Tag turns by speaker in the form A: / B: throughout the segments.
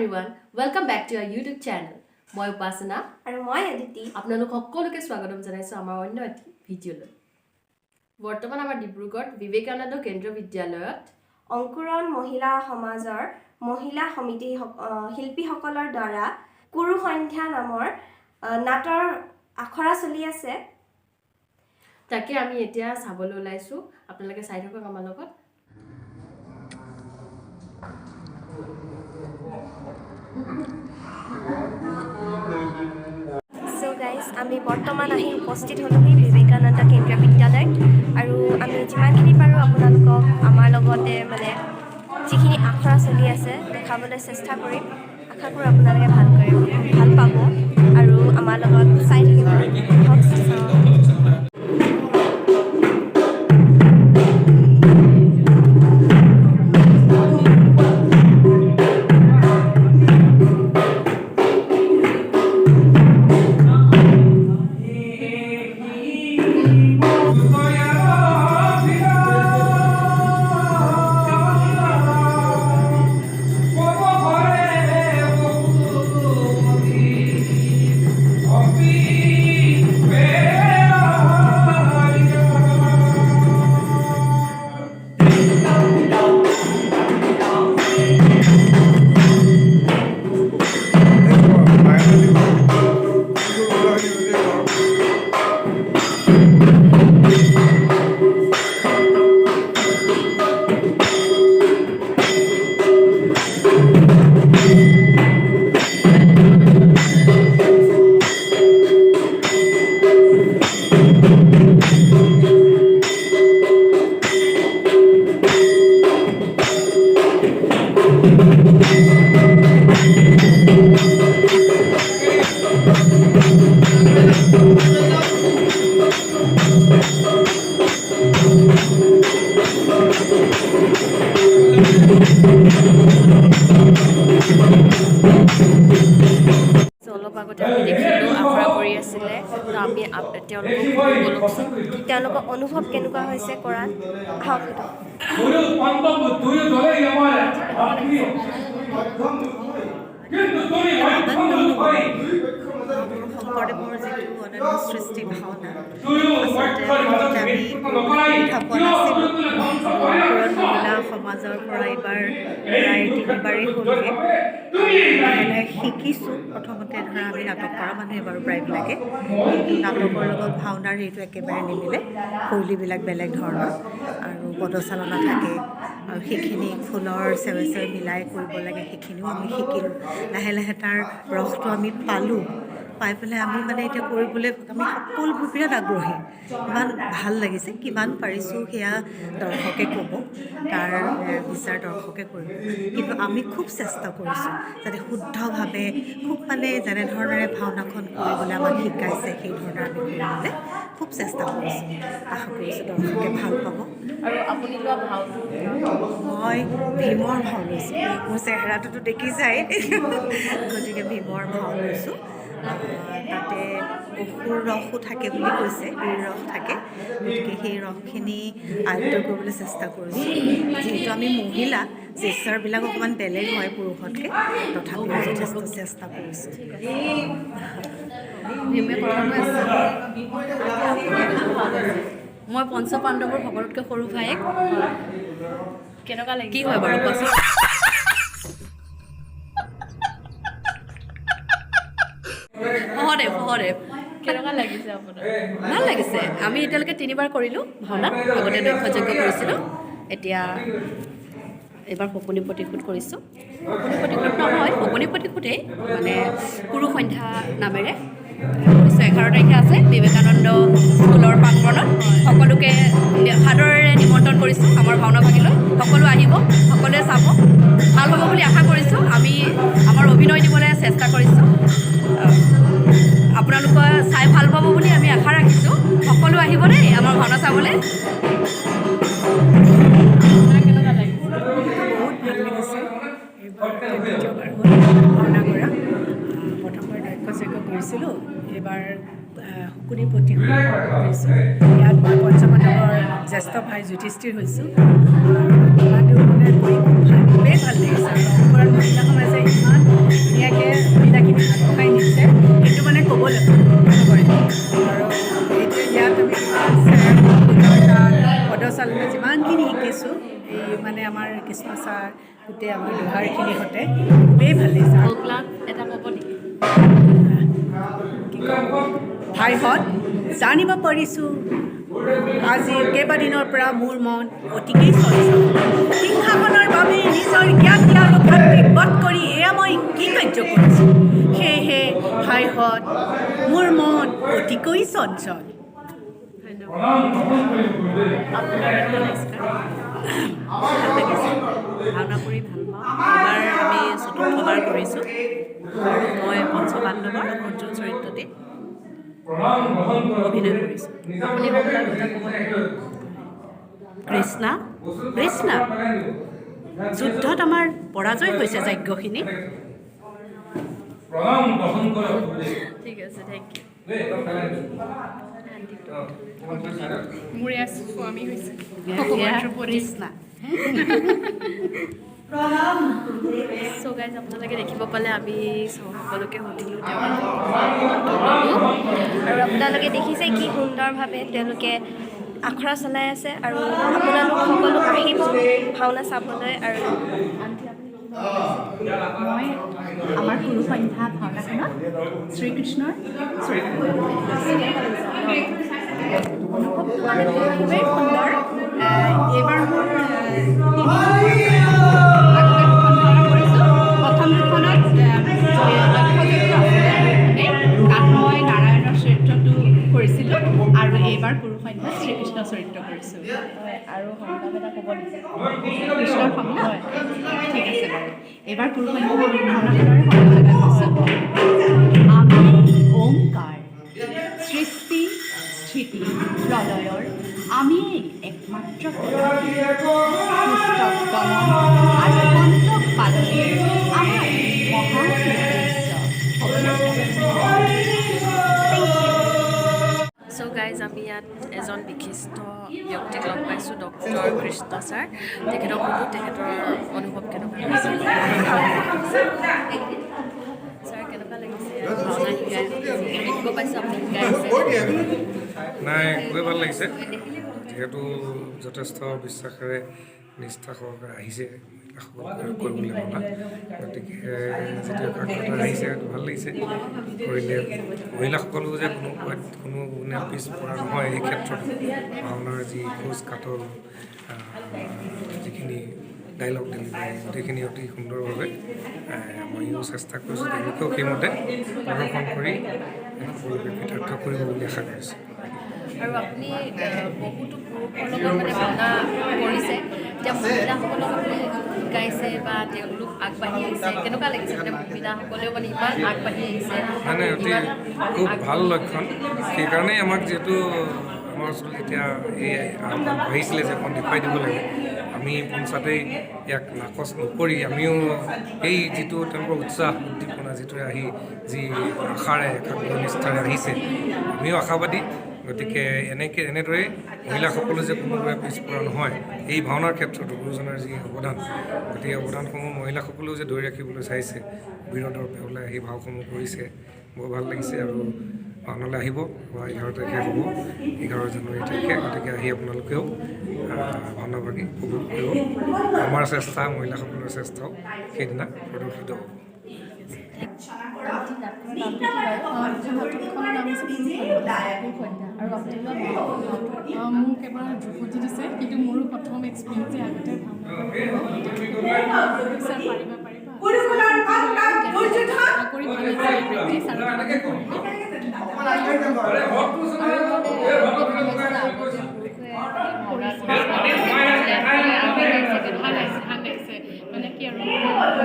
A: Everyone, welcome back to our YouTube channel. মই উপাসনা।
B: আৰু মই অদিতি।
A: আপোনালোক সকলোকে স্বাগতম জনাইছোঁ আমাৰ অন্য এটি ভিডিঅ'লৈ। বৰ্তমান আমাৰ ডিব্ৰুগড়ত বিবেকানন্দ কেন্দ্ৰীয় বিদ্যালয়ত
B: অংকুৰণ মহিলা সমাজৰ মহিলা সমিতি শিল্পীসকলৰ দ্বাৰা কুৰু সন্ধ্যা নামৰ নাটৰ আখৰা চলি আছে।
A: তাকে আমি এতিয়া চাবলৈ ওলাইছোঁ। আপোনালোকে চাই থাকক আমাৰ লগত।
B: চ' গাইজ, আমি বৰ্তমান আহি উপস্থিত হ'লোহি বিবেকানন্দ কেন্দ্ৰীয় বিদ্যালয়ত আৰু আমি যিমানখিনি পাৰোঁ আপোনালোকক আমাৰ লগতে মানে যিখিনি আখৰা চলি আছে দেখাবলৈ চেষ্টা কৰিম। আশা কৰোঁ আপোনালোকে ভাল কৰিব, ভাল পাব আৰু আমাৰ লগত চাই থাকিব। আহক চাওঁ।
A: অলপ আগতে আমি দেখিলোঁ আখৰা কৰি আছিলে, তো আমি তেওঁলোকক সুধো ব'লকচোন।
B: তেওঁলোকৰ অনুভৱ কেনেকুৱা হৈছে কৰাত, আহক সুধো।
C: দুয়ো পাণ্ডৱ দুয়ো দলেই আমাৰ আত্মীয়, কিন্তু তুমি মধ্যম হৈ
D: মহাপুৰুষ শংকৰদেৱৰ যিটো অনন্য সৃষ্টি ভাওনা,
C: দুয়ো
D: আচলতে
C: পক্ষৰ মাজত
D: প্ৰথমতে আমি
C: মিত্ৰতা নকৰাই
D: সুবিধা পোৱা
C: কিয়
D: নাছিলোঁ।
C: দুয়োজনে ধ্বংস কৰিলা?
D: অংকুৰণ
C: কৃষ্ণ
D: মহিলা সমাজৰ পৰা এইবাৰ প্ৰায় তিনিবাৰেই হ'লগৈ।
C: তুমি
D: লাহে লাহে শিকিছোঁ। প্ৰথমতে ধৰা আমি নাটক কৰা মানুহে বাৰু প্ৰায়বিলাকে, কিন্তু নাটকৰ লগত ভাওনাৰ হেৰিটো একেবাৰে নিমিলে। শৈলীবিলাক বেলেগ ধৰণৰ আৰু পদচালনা থাকে আৰু সেইখিনি খোলৰ চেৱে চেৱে মিলাই কৰিব লাগে। সেইখিনিও আমি শিকিলোঁ। লাহে লাহে তাৰ ৰসটো আমি পালোঁ। পাই পেলাই আমি মানে এতিয়া কৰিবলৈ আমি সকলোবোৰ বিৰাট আগ্ৰহী। ইমান ভাল লাগিছে। কিমান পাৰিছোঁ সেয়া দৰ্শকে ক'ব, তাৰ বিচাৰ দৰ্শকে কৰিব। কিন্তু আমি খুব চেষ্টা কৰিছোঁ যাতে শুদ্ধভাৱে খুব মানে যেনেধৰণেৰে ভাওনাখন কৰিবলৈ আমাক শিকাইছে, সেই ধৰণে আমি কৰিবলৈ খুব চেষ্টা কৰিছোঁ। আশা কৰিছোঁ দৰ্শকে ভাল পাব।
A: আৰু আপুনি লোৱা ভাওটো?
D: মই ভীমৰ ভাও লৈছোঁ। মোৰ চেহেৰাটোতো দেখিছাই, গতিকে ভীমৰ ভাও লৈছোঁ। তাতে অসুৰ ৰসো থাকে বুলি কৈছে, বীৰ ৰস থাকে। গতিকে সেই ৰসখিনি আয়ত্ব কৰিবলৈ চেষ্টা কৰিছোঁ। যিহেতু আমি মহিলা, জেচাৰবিলাক অকণমান বেলেগ হয় পুৰুষতকৈ, তথাপিও যথেষ্ট চেষ্টা কৰিছোঁ।
A: ভীমে কথা কৈ আছে।
E: মই পঞ্চ পাণ্ডৱৰ সকলোতকৈ সৰু ভায়েক।
A: কেনেকুৱা লাগিছে?
E: কি হয় বাৰু কোৱাচোন? সহদেৱ, সহদেৱ।
A: কেনেকুৱা লাগিছে আপোনাৰ?
E: ভাল লাগিছে। আমি এতিয়ালৈকে তিনিবাৰ কৰিলোঁ ভাওনা। আগতে দক্ষ যজ্ঞ কৰিছিলোঁ, এতিয়া এইবাৰ শকুনি প্ৰতিশোধ কৰিছোঁ। শকুনি প্ৰতিশোধ নহয়, শকুনি প্ৰতিশোধেই মানে কুৰু সন্ধ্যা নামেৰে কৰিছোঁ। 11 তাৰিখে আছে বিবেকানন্দ স্কুলৰ প্ৰাংগণত। সকলোকে সাদৰেৰে নিমন্ত্ৰণ কৰিছোঁ আমাৰ ভাওনা ভাগিলৈ। সকলো আহিব, সকলোৱে চাব, ভাল হ'ব বুলি আশা কৰিছোঁ। আমি আমাৰ অভিনয় দিবলৈ চেষ্টা কৰিছোঁ। আপোনালোকে চাই ভাল পাব বুলি আমি আশা ৰাখিছোঁ। সকলো আহিব দেই আমাৰ ভাওনা চাবলৈ।
A: আপোনাৰ কেনেকুৱা লাগিছে?
F: বহুত ভাল লাগিছে। এইবাৰ দ্বিতীয়বাৰ হ'ল ভাওনা কৰা। প্ৰথমবাৰ দক্ষ যজ্ঞ কৰিছিলোঁ, এইবাৰ শকুনি প্ৰতিশোধ কৰিছোঁ। ইয়াত মই পঞ্চপাণ্ডৱৰ জ্যেষ্ঠ ভাই যুধিষ্ঠিৰ হৈছোঁ। আৰু ভাওনাটো মানে কৰি খুবেই ভাল লাগিছে। আৰু অংকুৰণ মহিলা সমাজে ইমান ধুনীয়াকৈ মহিলাখিনি আগবঢ়াই নিছে, সেইটো মানে ক'ব লাগিব। আৰু এতিয়া ইয়াত আমি চেং, ঢোলৰ তাল, পদচালনা যিমানখিনি শিকিছোঁ, এই মানে আমাৰ কৃষ্ণ ছাৰ, গোটেই আমাৰ দোহাৰখিনিৰ সৈতে খুবেই ভাল লাগিছে।
A: সংলাপ এটা ক'ব নেকি?
F: কি ক'ম ভাইহঁত, জানিব পাৰিছোঁ আজি কেইবাদিনৰ পৰা মোৰ মন অতিকেই চঞ্চল। সিংহাসনৰ বাবে নিজৰ জ্ঞাতি আৰু ভাতৃক বধ কৰি এয়া মই কি কাৰ্য কৰিছোঁ? সেয়েহে ভাইহঁত, মোৰ মন অতিকৈ চঞ্চল।
C: প্ৰণাম গ্ৰহণ কৰিব গুৰুদেৱ।
E: আপোনাৰ কেনেকুৱা লাগিছে?
G: ভাল লাগিছে। ভাওনা কৰি ভাল পাওঁ। এইবাৰ আমি চতুৰ্থবাৰ কৰিছোঁ আৰু মই পঞ্চপাণ্ডৱৰ অৰ্জুন চৰিত্ৰতে
C: প্ৰণাম গ্ৰহণ কৰক।
G: অভিনয় কৰিছোঁ।
A: আপুনি সংলাপ এটা ক'ব নেকি?
G: কৃষ্ণা, কৃষ্ণা, যুদ্ধত আমাৰ পৰাজয় হৈছে যাজ্ঞসেনী।
C: প্ৰণাম গ্ৰহণ কৰক গুৰুদেৱ।
A: ঠিক আছে, thank U.
C: দেই, অলপ পেলাই দিছোঁ। অঁ, অকণমান থৈ চাইডত।
H: মোৰ এয়া স্বামী হৈছে।
G: এয়া কৃষ্ণা।
A: চ' গাইজ, আপোনালোকে দেখিব পালে, আমি সকলোকে সুধিলোঁ, তেওঁলোকক।
B: আৰু আপোনালোকে দেখিছে কি সুন্দৰভাৱে তেওঁলোকে আখৰা চলাই আছে। আৰু আপোনালোক সকলো আহিব ভাওনা চাবলৈ আৰু
D: মই আমাৰ কুৰুসন্ধ্যা ভাওনাখনত শ্ৰীকৃষ্ণৰ চৰিত্ৰ। অনুভৱটো মানে খুবেই সুন্দৰ। এইবাৰ মোৰ আগতে দুখন ভাওনা কৰিছোঁ। প্ৰথম দুখনত দক্ষ যজ্ঞ আছিলে দুখনেই। তাত মই নাৰায়ণৰ চৰিত্ৰটো কৰিছিলোঁ আৰু এইবাৰ কুৰুসন্ধ্যাত শ্ৰীকৃষ্ণ চৰিত্ৰ কৰিছোঁ।
A: আৰু সংলাপ এটা ক'ব নেকি?
D: কৃষ্ণৰ সংলাপ? ঠিক আছে বাৰু। এইবাৰ কুৰুসন্ধ্যা ভাওনাখনৰে সংলাপ এটা কৈছোঁ। আমি ওংকাৰ, সৃষ্টি স্থিতি প্ৰলয়ৰ আমিয়েই একমাত্ৰ দুষ্টক দমন আৰু সন্তক পালনে আমাৰ মহান উদ্দেশ্য। হ'বনে?
B: Thank U.
A: চ' গাইজ, আমি ইয়াত এজন বিশিষ্ট ব্যক্তিক লগ পাইছোঁ, ডক্টৰ কৃষ্ণ ছাৰ। তেখেতক সুধোঁ তেখেতৰ অনুভৱ কেনেকুৱা হৈছে। ছাৰ, কেনেকুৱা লাগিছে ভাওনা শিকাই? দেখিব পাইছোঁ আপুনি শিকাই আছে।
I: নাই, খুবেই ভাল লাগিছে। যিহেতু যথেষ্ট বিশ্বাসেৰে, নিষ্ঠা সহকাৰে আহিছে মহিলাসকল কৰিবলৈ ভাওনা, গতিকে যিটো একাগ্ৰতা আহিছে সেইটো ভাল লাগিছে। কৰিলে মহিলাসকলো যে কোনো কোনো গুণে পিছ পৰা নহয়, এই ক্ষেত্ৰত ভাওনাৰ যি খোজ কাটল, যিখিনি ডাইলগ ডেলিভাৰী, গোটেইখিনি অতি সুন্দৰভাৱে ময়ো চেষ্টা কৰিছোঁ। তেওঁলোকেও সেইমতে প্ৰদৰ্শন কৰি সকলোকে কৃতাৰ্থ কৰিব বুলি আশা কৰিছোঁ।
A: আৰু আপুনি বহুতো পুৰুষৰ লগত মানে ভাওনা কৰিছে। এতিয়া মহিলাসকলক আপুনি শিকাইছে বা তেওঁলোক আগবাঢ়ি আহিছে, কেনেকুৱা লাগিছে? মানে মহিলাসকলেও মানে ইমান আগবাঢ়ি আহিছে।
I: মানে অতি
A: ইমান
I: খুব ভাল লক্ষণ। সেইকাৰণেই আমাক যিহেতু আমাৰ ওচৰত এতিয়া এই আহ্বান আহিছিলে যে অকণ দেখুৱাই দিব লাগে, আমি পোনচাতেই ইয়াক নাকচ নকৰি আমিও এই যিটো তেওঁলোকৰ উৎসাহ উদ্দীপনা, যিটোৰে আহি, যি আশাৰে, একাগ্ৰ নিষ্ঠাৰে আহিছে, আমিও আশাবাদী। গতিকে এনেদৰেই মহিলাসকলো যে কোনোবাই পিছপৰা নহয়, এই ভাওনাৰ ক্ষেত্ৰতো গুৰুজনাৰ যি অৱদান, গতিকে অৱদানসমূহ মহিলাসকলেও যে ধৰি ৰাখিবলৈ চাইছে, বীৰদৰ্পে ওলাই আহি ভাওসমূহ কৰিছে, বৰ ভাল লাগিছে। আৰু ভাওনালৈ আহিব। 11 তাৰিখে হ'ব, 11 জানুৱাৰী তাৰিখে। গতিকে আহি আপোনালোকেও ভাওনা ভাগি উপভোগ কৰিব। আমাৰ চেষ্টা, মহিলাসকলৰ চেষ্টাও সেইদিনা প্ৰদৰ্শিত হ'ব।
H: নাটকখনৰ নাম হৈছে কুৰুসন্ধ্যা। আৰু আপুনি? মোক এবাৰ ধ্ৰুপদী দিছে, কিন্তু মোৰো প্ৰথম এক্সপিৰিয়েঞ্চ। আগতে ভাওনা ছাৰ, পাৰিবা, পাৰিবা কৰি ভাল লাগিছে প্ৰেক্টিছ আৰু ভাল লাগিছে, ভাল লাগিছে। মানে কি আৰু,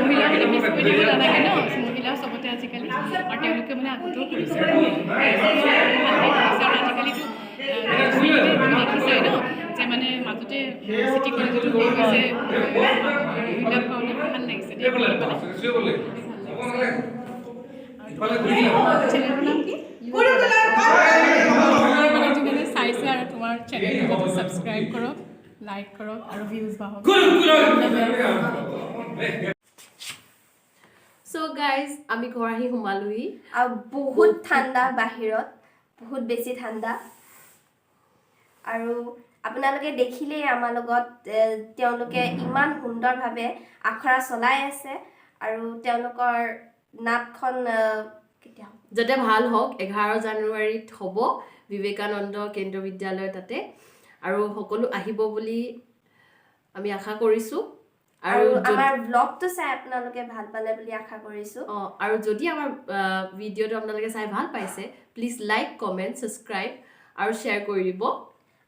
H: মহিলা মানে পিছ পৰি থাকিব নালাগে ন। মহিলা চবতে আজিকালি আৰু তেওঁলোকে মানে আগতেও কৰিছে, ভালকৈ কৰিছে। আৰু আজিকালিতো তুমি দেখিছাই ন যে মানে মাজতে চিটি কলেজতো হেৰি হৈছে মহিলা ভাওনা। ভাল লাগিছে দেই শুনি পেলাই। চেনেলৰ নাম কি? চেনেলটো যাতে ছাবস্ক্ৰাইব কৰক, লাইক কৰক আৰু ভিউজ বাঢ়ক।
A: চ' গাইজ, আমি ঘৰ আহি সোমালোহি।
B: আৰু বহুত ঠাণ্ডা বাহিৰত, বহুত বেছি ঠাণ্ডা। আৰু আপোনালোকে দেখিলেই আমাৰ লগত তেওঁলোকে ইমান সুন্দৰভাৱে আখৰা চলাই আছে আৰু তেওঁলোকৰ নাটখন কেতিয়া হ'ব?
A: যাতে ভাল হওক, 11 জানুৱাৰীত হ'ব বিবেকানন্দ কেন্দ্ৰীয় বিদ্যালয় তাতে, আৰু সকলো আহিব বুলি আমি আশা কৰিছোঁ।
B: আৰু
A: আৰু যদি
B: আমাৰ ব্লগটো চাই আপোনালোকে ভাল পালে বুলি আশা কৰিছোঁ।
A: অঁ, আৰু যদি আমাৰ ভিডিঅ'টো আপোনালোকে চাই ভাল পাইছে, প্লিজ লাইক, কমেণ্ট, ছাবস্ক্ৰাইব আৰু শ্বেয়াৰ কৰি দিব।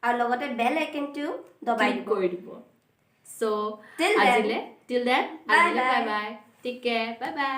B: আৰু লগতে বেল আইকনটো দবাই
A: ক্লিক
B: দিব।
A: কৰি দিব। চ'
B: Till then,
A: আজিলে, till then
B: Bye
A: আজিলে
B: bye.
A: Bye bye, take care, bye bye.